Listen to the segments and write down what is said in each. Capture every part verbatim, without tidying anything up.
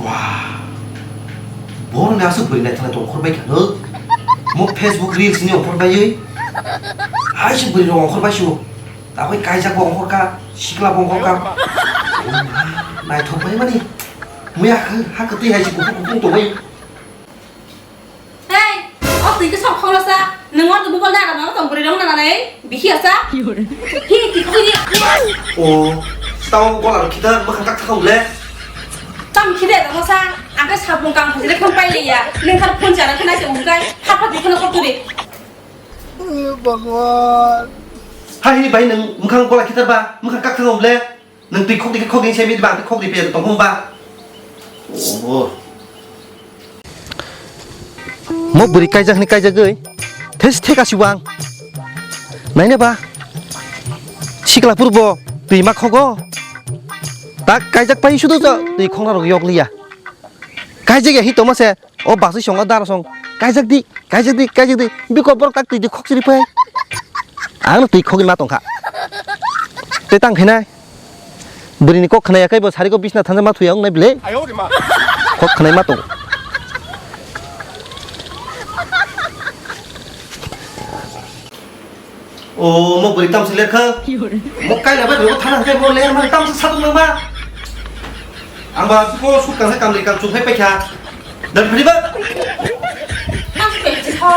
Wah. Borok ni aswk bwrwi naithok naithok ongkhor bai kha no. Mo Facebook reels ni ongkhor baiwi. Hai se bwrwi rok ongkhor bai su. Tabuk kaijak bo ongkhor kha, sikla bo ongkhor kha. Naithok bai mani. Muya ha, ha kwtwi hai se kuphur kuphur tongwi. Hey, o twi khe sok khoroksa, nwng o twi bubal da rama tong bwrwi rok nana nai, bikhi asa. Hi twi khoi ni. O, tamo gola rok khita mwkhang kak thakam le. Tam khide da masa, ang khe sapung kang phajile khon pai le ya. Nwng thar phone chana khna se ungkai, phat phat dikhono kok turi. Bhagwan. Hai hi bai nwng mwkhang gola khitar ba, mwkhang kak thakam le. Nwng twi khok di, khok di, se mi ba, twi khok di pe tong hum ba. Oh. Mo bwrwi kaijak hwnwi kaijagwi. Thes thek asi wang. Naina ba. Sikla purbo twi ma khogo. Tak kaijak pai sudo to twi khongna rok yok liya. Kaijak ya hi toma se. O basui songo daro song. Kaijak di, kaijak di, kaijak di. Biko borok tak twi di khok siri pai. Ang twi khogwi ma tongkha. Tei tang khainai. Bwrwini kok khna ya khe bo sari ko bisna thanja ma thuya wngnai bile. Kok khnai ma tongo. O mo bwrwi tamsi lerkha. Mo kaila bai bo thana khe mo ler ma tamsi sadok nang ma. Ang ba ko suk kang kam ri kam chung phai paikha. Dan phari ba. Tamsi pensi ho.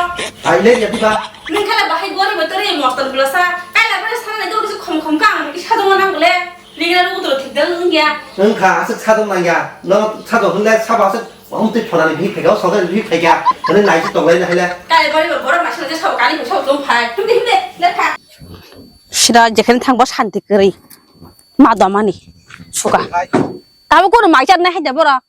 Ai le ya di ba. Nung khala bahai gori bo tori mostan gula sa. Kaila bai sana nai ko khom khom kang ki sadok nang le. Nini ano utro thik dang wngya. Wngkha, aswk sadok nangya. No sadok hwnle sabo aswk, um, twi phonani bihik phaikha, o songkhe bihik phaikha. Hwnwi naisik tonglai na haile. Kale bari bo borok naisik naisik sabo kani sabo tong phai. Himde, himde, lerkha. Sira jekhene thangbo santi kwrwi. Ma domani. Suka. Hai. Tabo kono mai charnai haida borok.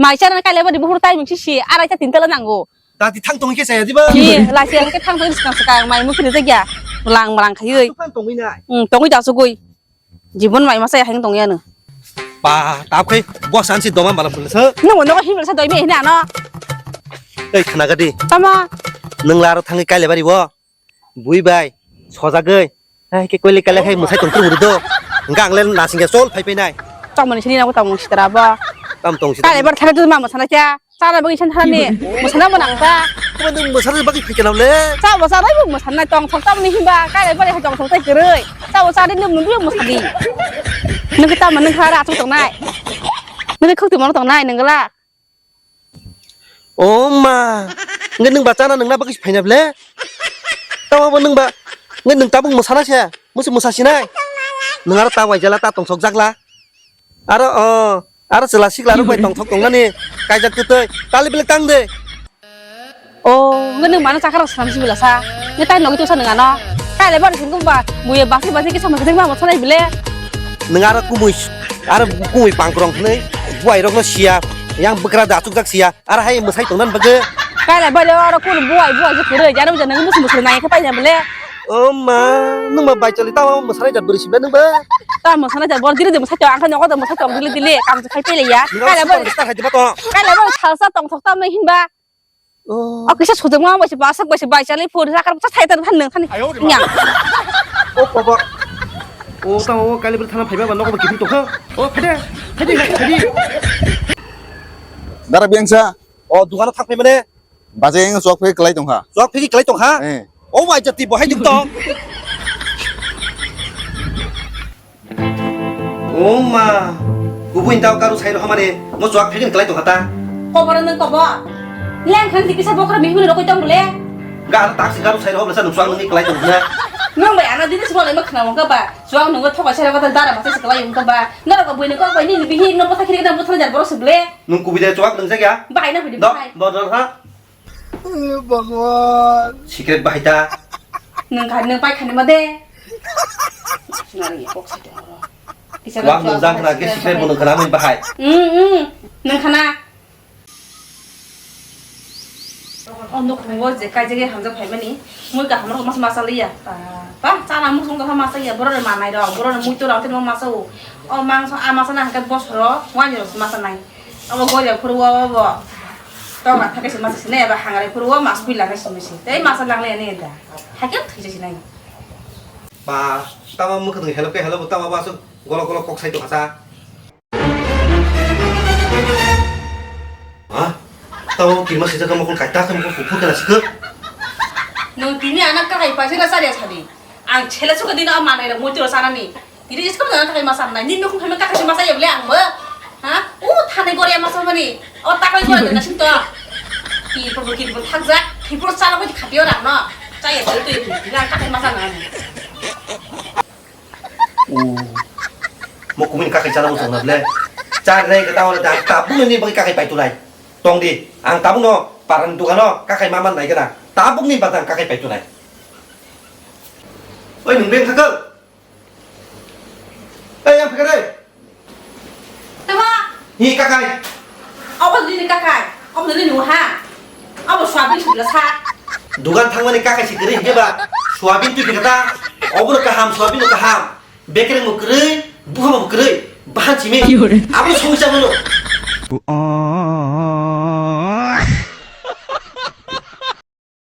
Mai chana kailai bari buhur timing sisi, arai ta tin tala nango. Tati thang tongwi khe chaya diba? Ni, laisi ang khe thang tongwi swkang swkang, mai mukhi rijak ya. Lang lang khaiwi. Thang tongwi nai. Hmm, tongwi ta sugui. Jibon mai masa ya hang tongya no. Pa, tap khai, boss ansi doma malam pulsa. Nung nogo himel sa doi me hina no. Ei, khna gadi. Tama. Nung laro thangwi kailai bari bo. Bui bai, sojagwi. Hai ke koile kale khai mwsai tong tong do. Hingke ang le nasing ke sol phai phai nai. Tongmani sini nabo tongmung sitra bo. Tam tong sitra. Kale bar thare tu ma mwsana kya. Sara bagi san thani. Mwsana bo nang ta. Ko dum mwsana bagi phai kenam le. Sa bo sa bai bo mwsana tong thok tamni himba. Kale bar hai tong thok tai kwrwi. Sa bo sa ri num num bi mwsani. Nung ta ma nung khara tu tong nai. Nung khuk tu ma tong nai nung la. O ma, nge nung bachana nung na bagwi phaina ble? Tamo bo nung ba, nge nung tabuk mwsana se, musi mwsa sinai. Nung aro ta waijala ta tongsok jakla. Aro o, aro chwla sikla rok bai tongthok tongnani, kaijak twtwi, tali ble tang de. O, nge nung mano chakar sam si bela sa. Nge tai nogi tusa nung ano. Tai le bar sing ba, muye basi basi kisa mwsana ma mwsana ble. Nung aro kumui, aro kumui pangkrong hwnwi, buai rok no siya, yang bwkra da achuk jak siya. Aro hai mwsai tongna bagwi. Kailai bai aro kun buai buai je kwrwi jani bujani musu musu nai khe paina bole. O ma, nung ma bai chali tamo mwsai jat bwrwi sibla nung ba. Ta mwsai jat bor dili de mwsai tong ang khe nogo de mwsai tong dili dili kam khai pele ya. Nung Kailai super bai star hai diba to. Kailai bai salsa tong thok tam hinba. O. O kisa sujung ma bai se basak bai se bai chali phone sakar sa thai tan than nung thani. Nya. O baba. O tamo o kailai bai thana phaiba ba nogo ba kiphil tokha. O phede. Phede phede. Dara biyangsa. O dukano thang phai mane. Baje ang chok phai kwlai tongkha. Chok phai kwlai tongkha? Eh. O bai jati bo hai dik tong. O ma. Kubui tao karu sai roha mane. Mo chok phai kwlai tongkha ta. Kobor nang kobor. Leng khan dikisa bokra mihun rokoi tong bole. Ga ano taksi karu sai roha bole sa nung chok nang kwlai tongkha. Nang bai ano dini sibol ema khna wangka ba. Chok nang thok sai roha dara ba sai kwlai wangka ba. Nang rok bui nang kok bai ni bihi no botha khiri nang botha jar borok se bole. Nung kubui de chok nang jakya. Bai na hudi bai. Bo dor ha. Bhagwan. Secret bahai ta. Nung kha, nung pai khani ma de. Nari kok sa de. Wah, nung jang khana ke secret bo nung khana mui bahai. Hmm, hmm. Nung khana. O nuk wo je kai jage hamjak phai mani. Mui ka hamro mas masaliya. Pa, pa, chana musung ka masaliya. Boro re manai ro, boro re mui to ro, tin masau. O mangso a masana hangke bosoro, wani ro masanai. Abo goria phuru o bo. Tong na thake se masa sine ba hangare phuru o mas buila ke sime se. Tei masa lang le ne da. Hake thai se nai. Ba, tama mukha dong help ke help tama ba so golo golo kok sai to hasa. Tao kirma sijak mokol kaita khe mokol kuphur kana sikhe. Nwng tini ano kakai paisa na chariya sadi. Ang chele suka dino manai rok muitu rok sanani. Tini iskam jana kakai ma sanai. Nini nukhung khaima kakai masa yable ang bo. Ha? O thane goria masa mani. O takai goria na sinto. Ki purbo ki purbo thakjak. Ki purbo sala ko khatiyo rang no. Chaya tui tui. Tini ang kakai masa nani. O. Mo kumin kakai chala bujang na ble. Char nai kata ora da tabung ni bagi kakai pai tunai. Tong di. Ang tabung no paran dukan no kakai maman nai kana. Tabung ni batang kakai pai tunai. Oi nung beng thakal. Ei yang phikar ei. Tama. Hi kakai. Obo nini kakai. Obo nini nuha. Obo suabin sugla sa. Dugan thangmani kakai si kwrwi hwnkhe ba suabin twi phikata. Obo no kaham suabin no kaham. Bekereng bo kwrwi, buha bo kwrwi. Bahan simi. Abo songsa mano.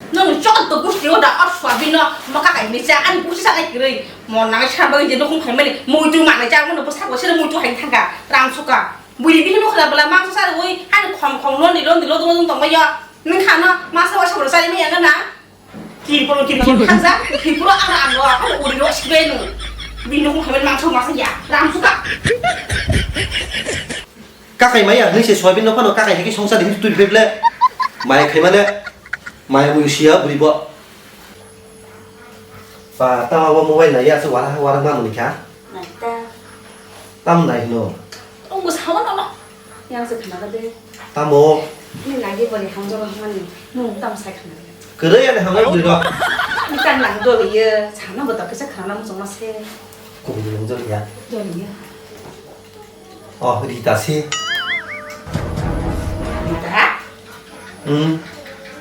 Nong joto gusti o da o suabin no maka kai ni cha ani pusi sa kai kwrwi. Mon nang sa bagwi je nukhung phai mani muitu manai cha mano bwsa bo sero muitu hai thangka ram suka. Bui bini nokha bwla mangsa sa rwi ani khom khom lon di lon di lon di lon tong bai yo. Nung kha no masa wa sa bwla sa ri maya na. Kiri polo kiri polo thangsa kiri polo ang ang lo ang uri lo sibai no. Bini nukhung phai mani mangsa masa ya ram suka. Kakai maya, nung se soyabin no phano kakai heki songsa di twi peble. Maya khai male, maya mui siya buri bo. Pa, tama bo mobile na ya se wara wara ma muni kha. Naita. Tam nai no. Tongo sama no no. Yang se khana de. Tamo. Ni nagi bani hamjaro hamani. Nung tam sai khana de. Kere ya ne hamjaro buri no. Ni kan nang do ye, sana bo ta kesa khana mo jong se. Ko ni hamjaro ya. Do ye. Oh, Rita si. Rita? Hmm.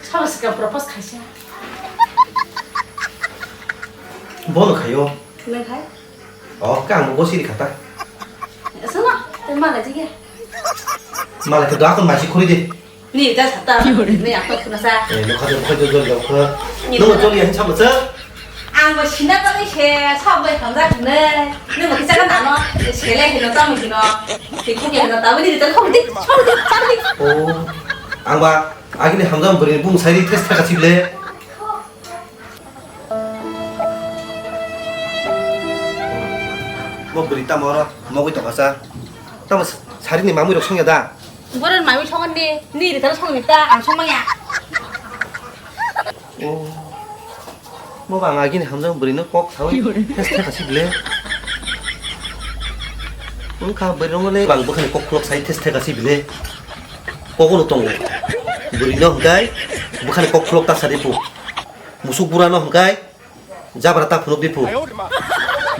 Sabo sika propose khaisa. Bono khayo. Nang khai? Oh, kang bo siri khata. Sono, te mala jige. Mala ke dakon masi khuri de. Ni ta sata, ni apa khuna sa? Eh, no khade khade jol jol kho. Ni no ta- jol yan cham sa. Ang bo sina ta ni se, sa bo hamjak ne. Ni bo kisa kan ano, sele hino ta mo hino. Ti khu ke hino ta ni ta khom di, khom di, khom di. Oh. Ang ba agini hamjak bwrwi bung sai ri test thaka sible. Bo bwrwi tamo oro mogwi tongkha sa. Tamo sarini mamwi rok songya da? Borok mamwi songo ni, ni ri taro songni ta, ang song manya. Oh. Bo bang agini hamjak bwrwi no kok sawi test theka si bile. Wngkha bwrwi rok le bang bwkhani kok khulok sai test theka si bile. Kok no tongo. Bwrwi no hwnkhe bwkhani kok khulok ta sadi pu. Musuk bura no hwnkhe jabra ta phunuk di phu.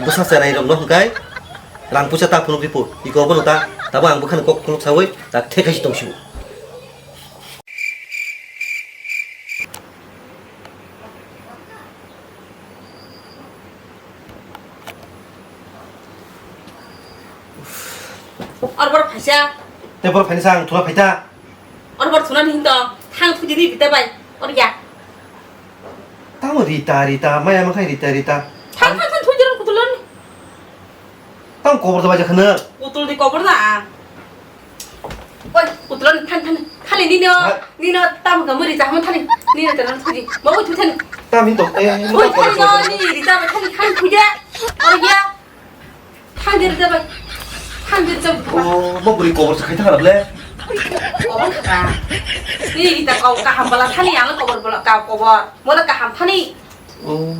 Bwsa cherai rok no hwnkhe rang puisa ta phunuk di phu. Iko bono ta, tabo ang bwkhani kok phunuk sawi ta thek hai si tong si. Ar bor phaisa. Te bor phaisa ang thula phaita. Or bor thuna ni hinto thang thuji ni bita bai. Or ya. Tamo Rita, Rita, maya makhai Rita, Rita. Thang, thang, thang, thuji rok kutulon. Tamo kobor da bai jakhana. Kutul di kobor na. Oi, kutulon thang, thang, thali nino, ha? Nino tam ga muri jahmo thali. Nino teron thuji. Mau thu thang. Tam hinto, eh, hinto. Oi, thali no, ni Rita bai thali, thang thuja. Or ya. Thang dir jabai. Thang dir jabai. Oh, bo bwrwi kobor se khai thang le. Kobor kha. Ni ta kau kaham bala thani ang kobor bala ka kobor. Mo da kaham thani. Oh,